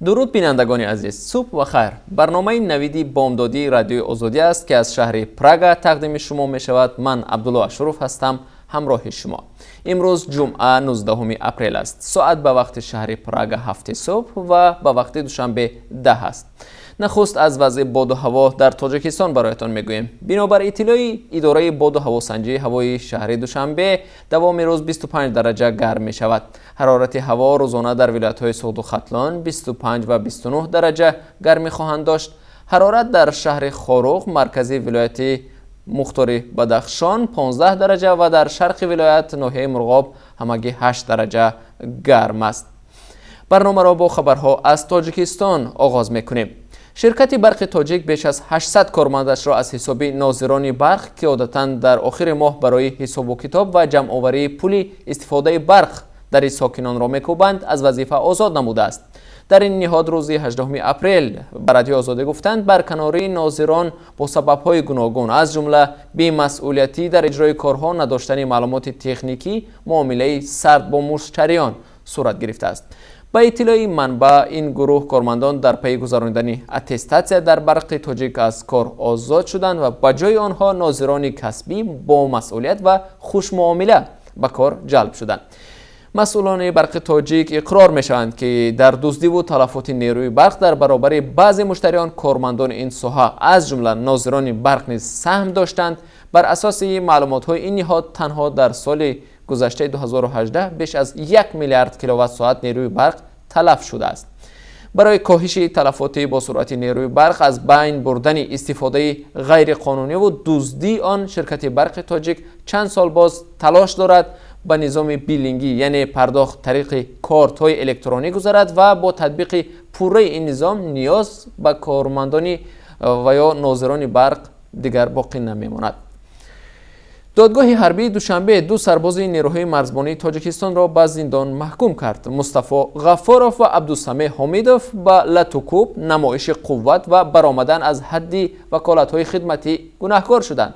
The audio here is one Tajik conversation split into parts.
Дуруд, бинандагони азиз, субҳ ва хайр. Барномаи «Навиди бомдодии» Радиои Озодӣ аст, ки аз шаҳри Прага тақдими шумо мешавад. Ман Абдулло Ашуров ҳастам, ҳамроҳи шумо. Имрӯз ҷумъа, 19 апрел аст. Соат ба вақти шаҳри Прага 7 субҳ ва ба вақти Душанбе 10 аст. Нахуст аз вазъи боду ҳаво дар Тоҷикистон бароятон мегӯем. Бинобар иттилои идораи боду ҳавосанҷии ҳавои шаҳри Душанбе, давоми рӯз 25 дараҷа гарм мешавад. Ҳарорати ҳаво рӯзона дар вилоятҳои Суғду Хатлон 25 ва 29 дараҷа гармӣ хоҳанд дошт. Ҳарорат дар шаҳри Хоруғ, маркази вилояти мухтори Бадахшон, 15 дараҷа ва дар шарқи вилоят, ноҳияи Мурғоб, ҳамагӣ 8 дараҷа гарм аст. Барномаро бо хабарҳо аз Тоҷикистон оғоз мекунем. Ширкати «Барқи Тоҷик» беш аз 800 кормандашро аз ҳисоби нозирони барқ, ки одатан дар охири моҳ барои ҳисобу китоб ва ҷамъоварии пули истифодаи барқ дари сокинонро мекӯбанд, аз вазифа озод намудааст. Дар ин ниҳод рӯзи 18 апрел ба Радиои Озодӣ гуфтанд, барканории нозирон бо сабабҳои гуногун, аз ҷумла бемасъулиятӣ дар иҷрои корҳо, надоштани маълумоти техникӣ, муомилаи сард бо муштариён сурат гирифтааст. Ба иттилои манбаъ, ин гурӯҳ кормандон дар пайи гузаронидани аттестатсия дар «Барқи Тоҷик» аз кор озод шуданд ва ба ҷои онҳо нозирони касбӣ бо масъулият ва хушмуомила ба кор ҷалб шуданд. Масъулони «Барқи Тоҷик» иқрор мешаванд, ки дар дуздиву талафоти нерӯи барқ дар баробари баъзе муштариён кормандони ин соҳа, аз ҷумла нозирони барқ низ саҳм доштанд. Бар асоси маълумотҳои ин ниҳод, танҳо дар соли гузаштаи 2018 беш аз 1 миллиард киловатт-соат нерӯи барқ талаф шудааст. Барои коҳиши талафоти босуръати нерӯи барқ, аз байн бурдани истифодаи ғайриқонуниву дуздии он, ширкати «Барқи Тоҷик» чанд сол боз талош дорад ба низоми биллингӣ, яъне пардохт тариқи кортҳои электронӣ гузарад ва бо татбиқи пурраи ин низом ниёз ба кормандони ва ё нозирони барқ дигар боқӣ намемонад. Додгоҳи ҳарбии Душанбе ду сарбози нерӯҳои марзбонии Тоҷикистонро ба зиндон маҳкум кард. Мустафо Ғаффоров ва Абдусамеъ Ҳомидов ба латукӯб, намоиши қувват ва баромадан аз ҳадди ваколатҳои хидматӣ гунаҳкор шуданд.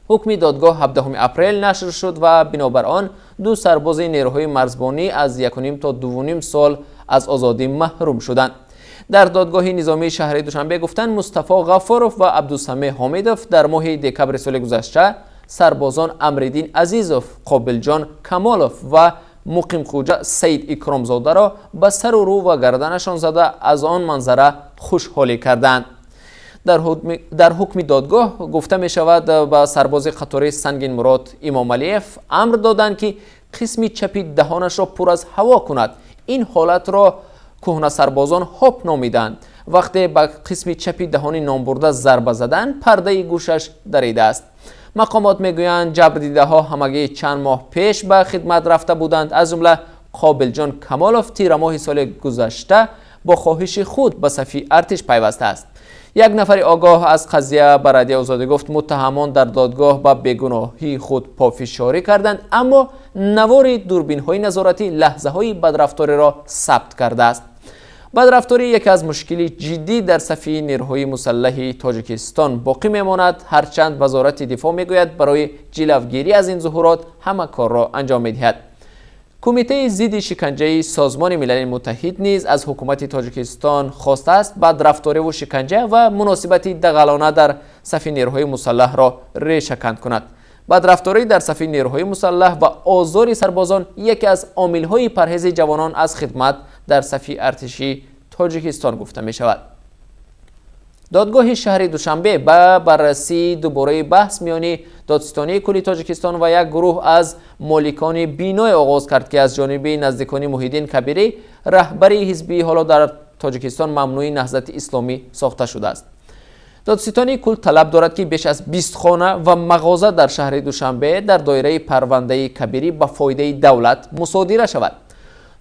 Ҳукми додгоҳ 17 апрел нашр шуд ва бинобар он ду сарбози нерӯҳои марзбонӣ аз 1,5 то 2,5 сол аз озодӣ маҳрум шуданд. Дар додгоҳи низомии шаҳри Душанбе гуфтанд, Мустафо Ғаффоров ва Абдусамеъ Ҳомидов дар моҳи декабри соли гузашта сарбозон Амриддин Азизов, Қобилҷон Камолов ва Муқимхуҷа Саид Икромзодаро ба сару рӯ ва гарданашон зада, аз он манзара хушҳолӣ карданд. Дар ҳукми додгоҳ гуфта мешавад, ба сарбози қатори Сангинмурод Имомалиев амр доданд, ки қисми чапи даҳонашро пур аз ҳаво кунад. Ин ҳолатро кӯҳнасарбозон «ҳоп» номиданд. Вақте ба қисми чапи даҳони номбурда зарба заданд, пардаи гӯшаш даридааст. Мақомот мегӯянд, ҷабрдидаҳо ҳамагӣ чанд моҳ пеш ба хидмат рафта буданд. Аз ҷумла Қобилҷон Камолов тирамоҳи соли гузашта бо хоҳиши худ ба сафи артиш пайвастааст. Як нафари огоҳ аз қазия ба Радиои Озодӣ гуфт, муттаҳамон дар додгоҳ ба бегуноҳии худ пофишорӣ карданд, аммо навори дурбинҳои назоратӣ лаҳзаҳои бадрафториро сабт кардааст. Бадрафторӣ яке аз мушкили ҷиддӣ дар сафи нерӯҳои мусаллаҳи Тоҷикистон боқӣ мемонад, ҳарчанд Вазорати дифоъ мегӯяд, барои ҷилавгирӣ аз ин зуҳурот ҳама корро анҷом медиҳад. Кумитаи зидди шиканҷаи Созмони Милали Муттаҳид низ аз ҳукумати Тоҷикистон хостааст, бадрафториву шиканҷа ва муносибати дағалона дар сафи нерӯҳои мусаллаҳро решаканд кунад. Бадрафторӣ дар сафи нерӯҳои мусаллаҳ ва озори сарбозон яке аз омилҳои парҳези ҷавонон аз хидмат дар сафи артиши Тоҷикистон гуфта мешавад. Додгоҳи шаҳри Душанбе ба баррасии дубораи баҳс миёни Додситонии кулли Тоҷикистон ва як гурӯҳ аз моликони биное оғоз кард, ки аз ҷониби наздикони Муҳиддин Кабирӣ, раҳбари ҳизби ҳоло дар Тоҷикистон мамнӯи Наҳзати Исломӣ, сохта шудааст. Додситонии кул талаб дорад, ки беш аз 20 хона ва мағоза дар шаҳри Душанбе дар доираи парвандаи Кабирӣ ба фоидаи давлат мусодира шавад.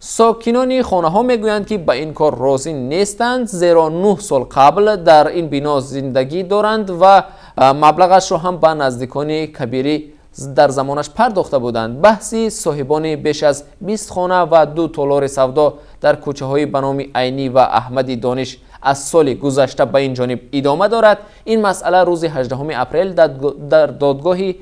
Сокинони хонаҳо мегӯянд, ки ба ин кор розӣ нестанд, зеро 9 сол қабл дар ин бино зиндагӣ доранд ва маблағашро ҳам ба наздикони Кабирӣ дар замонаш пардохта буданд. Баҳси соҳибони беш аз 20 хона ва ду толори савдо дар кӯчаҳои ба номи Айнӣ ва Аҳмади Дониш аз соли гузашта ба ин ҷониб идома дорад. Ин масъала рӯзи 18 апрел дар додгоҳи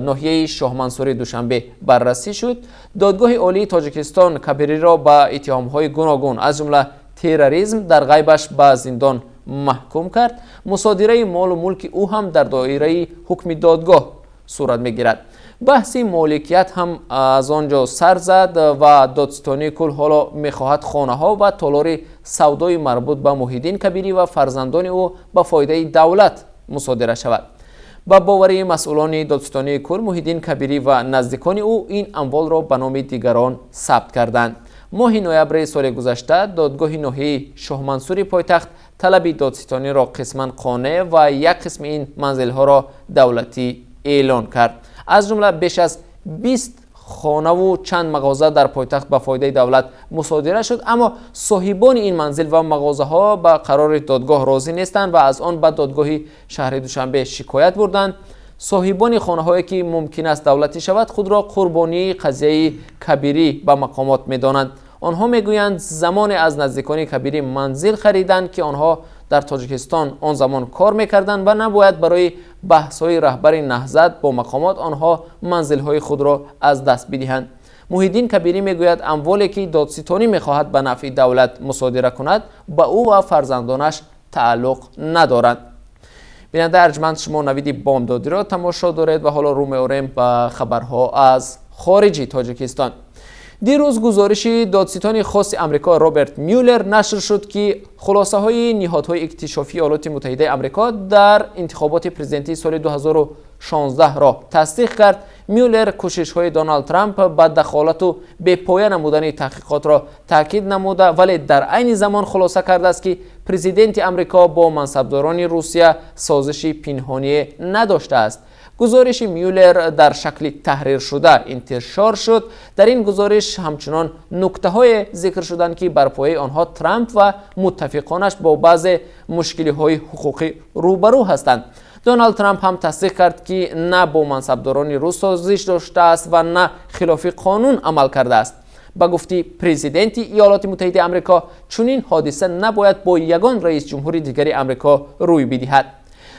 ноҳияи Шоҳмансури Душанбе баррасӣ шуд. Додгоҳи Олии Тоҷикистон Кабириро ба иттиҳомҳои гуногун, аз ҷумла Терроризм дар ғайбаш ба зиндон маҳкум кард. Мусодираи молу мулки ӯ ҳам дар доираи ҳукми додгоҳ сурат мегирад. Баҳси моликият ҳам аз он ҷо сар зад ва Додситонии кул ҳоло мехоҳад хонаҳо ва толори савдои марбут ба Муҳиддин Кабирӣ ва фарзандони ӯ ба фоидаи давлат мусодира шавад. Ба бовари масъулони Додситонии кул, Муҳиддин Кабирӣ ва наздикони ӯ ин амволро ба номи дигарон сабт карданд. Моҳи ноябри соли гузашта додгоҳи ноҳияи Шоҳмансури пойтахт талаби додситониро қисман қонеъ ва як қисми ин манзилҳоро давлатӣ эълон кард. Аз ҷумла беш аз 20 хонаву чанд мағоза дар пойтахт ба фоидаи давлат мусодира шуд, аммо соҳибони ин манзил ва мағозаҳо ба қарори додгоҳ розӣ нестанд ва аз он ба додгоҳи шаҳри Душанбе шикоят бурданд. Соҳибони хонаҳое, ки мумкин аст давлатӣ шавад, худро қурбонии қазияи Кабирӣ ба мақомот медонанд. Онҳо мегӯянд, замоне аз наздикони Кабирӣ манзил хариданд, ки онҳо дар Тоҷикистон он замон кор мекарданд ва набояд барои баҳсҳои раҳбари Наҳзат бо мақомот онҳо манзилҳои худро аз даст бидиҳанд. Муҳиддин Кабирӣ мегӯяд, амволе, ки додситонӣ мехоҳад ба нафъи давлат мусодира кунад, ба ӯ ва фарзандонаш тааллуқ надоранд. Бинандаи арҷманд, шумо Навиди бомдодиро тамошо доред ва ҳоло рӯ меорем ба хабарҳо аз хориҷи Тоҷикистон. Дирӯз гузориши додситони хоси Амрико Роберт Мюллер нашр шуд, ки хулосаҳои ниҳодҳои иктишофии Иёлоти Муттаҳидаи Амрико дар интихоботи президентии соли 2016-ро тасдиқ кард. Мюллер кӯшишҳои Доналд Трамп ба дахолату бепоя намудани таҳқиқотро таъкид намуда, вале дар айни замон хулоса кардааст, ки президенти Амрико бо мансабдорони Русия созиши пинҳоние надоштааст. Гузориши Мюллер дар шакли таҳриршуда интишор шуд. Дар ин гузориш ҳамчунон нуктаҳое зикр шуданд, ки бар пояи онҳо Трамп ва муттафиқонаш бо баъзе мушкилиҳои ҳуқуқӣ рӯбарӯ ҳастанд. Доналд Трамп ҳам тасдиқ кард, ки на бо мансабдорони рус созиш доштааст ва на хилофи қонун амал кардааст. Ба гуфти президенти Иёлоти Муттаҳидаи Амрико, чунин ҳодиса набояд бо ягон раис ҷумҳури дигари Амрико рӯй бидиҳад.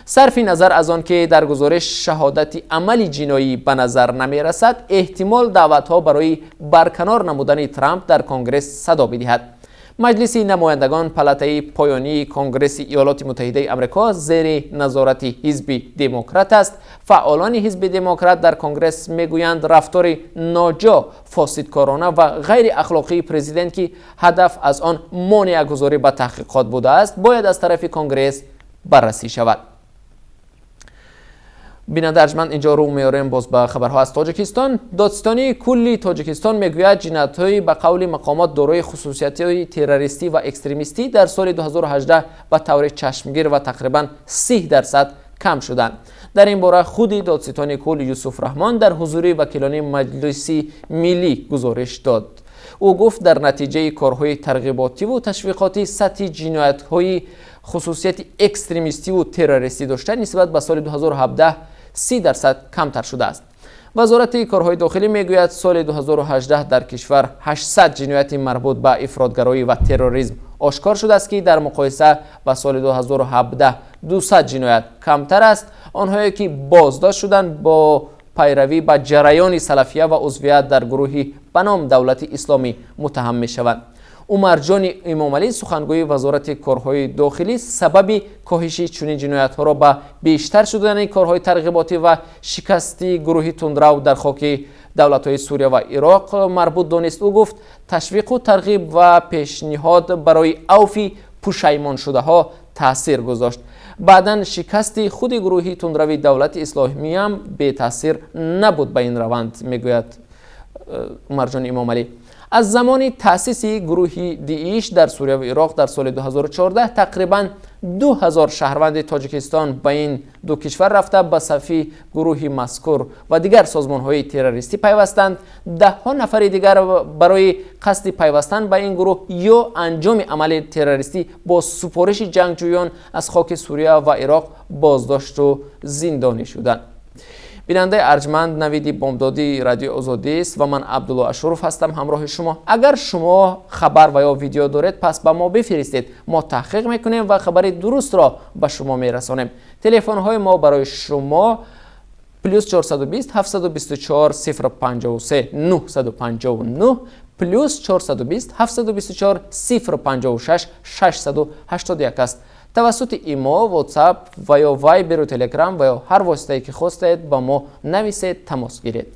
Сарфи назар аз он ки дар гузориш шаҳодати амали ҷиноӣ ба назар намерасад, эҳтимол даъватҳо барои барканор намудани Трамп дар Конгресс садо бидиҳад. Маҷлиси намояндагон, палатаи поёнии Конгресси Иёлоти Муттаҳидаи Амрико, зери назорати Ҳизби Демократ аст. Фаъолони Ҳизби Демократ дар Конгресс мегӯянд, рафтори ноҷо, фосидкорона ва ғайриахлоқии президент, ки ҳадаф аз он монеагузорӣ ба таҳқиқот будааст, бояд аз тарафи Конгресс баррасӣ шавад. Бинандаи арҷманд, инҷо рӯ меорем боз ба хабарҳо аз Тоҷикистон. Додситонии кулли Тоҷикистон мегӯяд, ҷиноятҳои ба қавли мақомот дорои хусусиятҳои террористӣ ва экстремистӣ дар соли 2018 ба таври чашмгир ва тақрибан 30% кам шуданд. Дар ин бора худи додситони кул Юсуф Раҳмон дар ҳузури вакилони Маҷлиси Миллӣ гузориш дод. Ӯ гуфт, дар натиҷаи корҳои тарғиботиву ташвиқотӣ сатҳи ҷиноятҳои хусусияти экстремистиву террористӣ дошта нисбат ба соли 2017 30% камтар шудааст. Вазорати корҳои дохилӣ мегӯяд, соли 2018 дар кишвар 800 ҷинояти марбут ба ифротгароӣ ва терроризм ошкор шудааст, ки дар муқоиса ба соли 2017 200 ҷиноят камтар аст. Онҳое, ки боздошт шуданд, бо пайравӣ ба ҷараёни салафия ва узвият дар гурӯҳи ба ном Давлати Исломӣ муттаҳам мешаванд. Умарҷони Имомалӣ, сухангӯи Вазорати корҳои дохилӣ, сабаби коҳиши чунин ҷиноятҳоро ба бештар шудани корҳои тарғиботӣ ва шикасти гурӯҳи тундрав дар хоки давлатҳои Сурия ва Ироқ марбут донист. Ӯ гуфт, ташвиқу тарғиб ва пешниҳод барои авфи пушаймоншудаҳо таъсир гузошт. Баъдан шикасти худи гурӯҳи тундрави Давлати Исломиам бетаъсир набуд ба ин раванд, мегӯяд Умарҷони Имомалӣ. Аз замони таъсиси гурӯҳи ДИИШ дар Сурия ва Ироқ дар соли 2014 тақрибан 2000 шаҳрванди Тоҷикистон ба ин ду кишвар рафта, ба сафи гурӯҳи мазкур ва дигар созмонҳои террористӣ пайвастанд. Даҳҳо нафари дигар барои қасди пайвастан ба ин гурӯҳ ё анҷоми амали террористӣ бо супориши ҷангҷӯён аз хоки Сурия ва Ироқ боздошту зиндонӣ шуданд. Бинандаи арҷманд, Навиди бомдодии Радиои Озодист ва ман Абдулло Ашуров ҳастам ҳамроҳи шумо. Агар шумо хабар ва ё видео доред, пас ба мо бифиристед, мо таҳқиқ мекунем ва хабари дурустро ба шумо мерасонем. Телефонҳои мо барои шумо: плюс 420 724 053 959. +420 724 056 681 аст. Тавассути имо, Ватсап ва ё Вайберу Телеграм ва ё ҳар воситае ки хостаед, ба мо нависед, тамос гиред.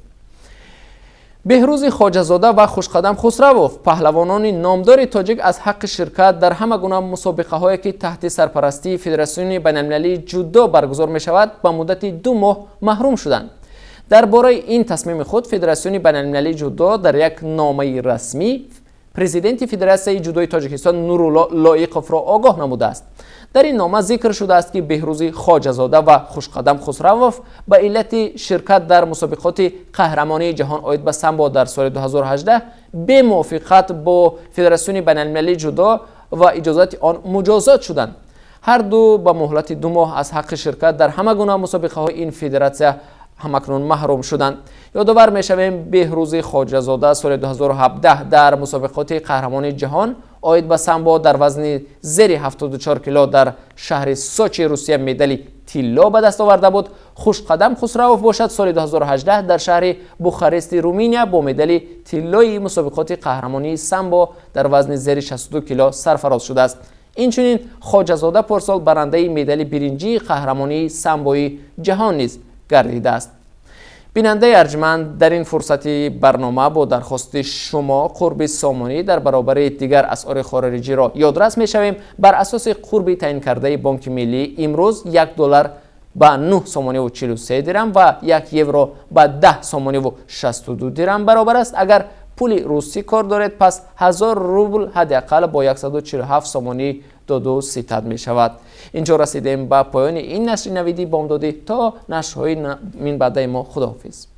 Беҳрӯзи Хоҷазода ва Хушқадам Хусравов, паҳлавонони номдори тоҷик, аз ҳаққи ширкат дар ҳама гуна мусобиқаҳое, ки таҳти сарпарастии Федератсиони байналмилалии ҷудо баргузор мешавад, ба муддати 2 моҳ маҳрум шуданд. Дар бораи ин тасмими худ Федератсиони байналмилалии ҷудо дар як номаи расмӣ президенти Федератсияи ҷудои Тоҷикистон Нурулло Лоиқовро огоҳ намудааст. Дар ин нома зикр шудааст, ки Беҳрӯзи Хоҷазода ва Хушқадам Хусравов ба иллати ширкат дар мусобиқоти қаҳрамонии ҷаҳон оид ба самбо дар соли 2018 бемувофиқат бо Федератсиони байналмилалии ҷудо ва иҷозати он муҷозот шуданд. Ҳар ду ба муҳлати 2 моҳ аз ҳаққи ширкат дар ҳама гуна мусобиқаҳои ин федератсия ҳамакнун маҳрум шуданд. Ёдовар мешавем, Беҳрӯзи Хоҷазода соли 2017 дар мусобиқоти қаҳрамонии ҷаҳон оид ба самбо дар вазни зери 74 кило дар шаҳри Сочи Русия медали тилло ба даст оварда буд. Хушқадам Хусравов бошад, соли 2018 дар шаҳри Бухарести Руминия бо медали тиллои мусобиқоти қаҳрамонии самбо дар вазни зери 62 кило сарфароз шудааст. Инчунин Хоҷазода порсол барандаи медали биринҷии қаҳрамонии самбои ҷаҳон низ гардидааст. Бинандаи арҷманд, дар ин фурсати барнома бо дархости шумо қурби сомонӣ дар баробари дигар асъори хориҷиро ёдрас мешавем. Бар асоси қурби таъинкардаи Бонки Миллӣ, имрӯз 1 доллар ба 9 сомониву 43 дирам ва 1 евро ба 10 сомониву 62 дирам баробар аст. Агар пули русӣ кор доред, пас 1000 рубл ҳадди ақал бо 147 сомонӣ доду ситад мешавад. Инҷо расидем ба поёни ин нашри Навиди бомдодӣ. То нашрҳои минбаъдаи мо, худоҳофиз.